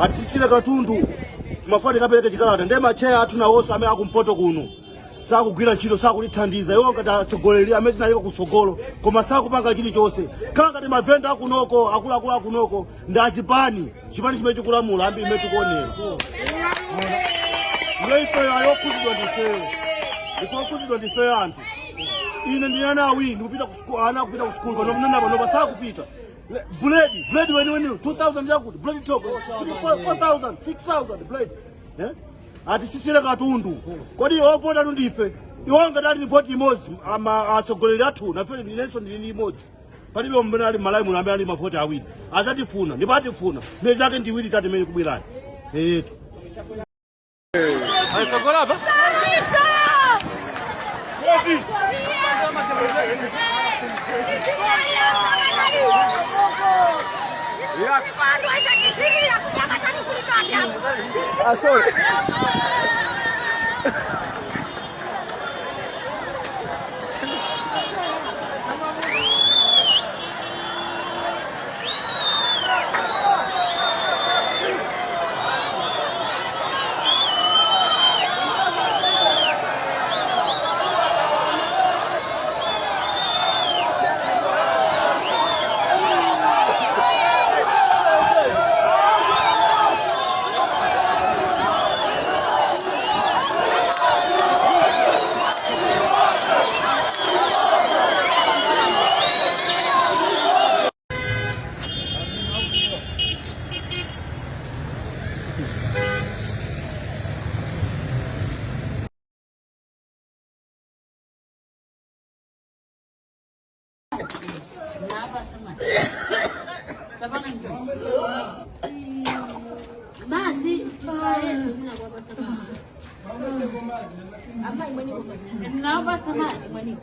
Atisisire katundu, timafuna tikapereke chikalata. Ndiye macheya athu nawonso amene akumpoto kuno sakugwira ntchito, sakutithandiza. Iwo ngati atsogoleri amene tinayika kutsogolo, koma sakupanga chilichonse. Khala ngati mavenda akunoko, akuluakulu akunoko ndi azipani, chipani chimene chikulamula, ambiri imene tikuonera. Ndiye ifeyo ayokhuzidwa ndifeyo, ife okhuzidwa ndifeyo anthu. Ine ndine ana awiri, ndikupita ku school, ana akupita ku school pano, kunena pano pasakupita. Buledi, buledi weni weni 2000, chakuti buledi thoko 4000, 6000 buledi, eh? Atisisire katundu. Kodi ovota tu ndife? Iwo ngati ali ndi voti imodzi, ama atsogoleri athu, nafe inenso ndili ndi imodzi. Palibe mmene ali Malawi muno amene ali mavoti awiri. Azatifuna ndipo atifuna miyezi yake ndi iwiri, itatu imene ikubwerayo eyetu. Ah, sorry. Basi, naomba samani.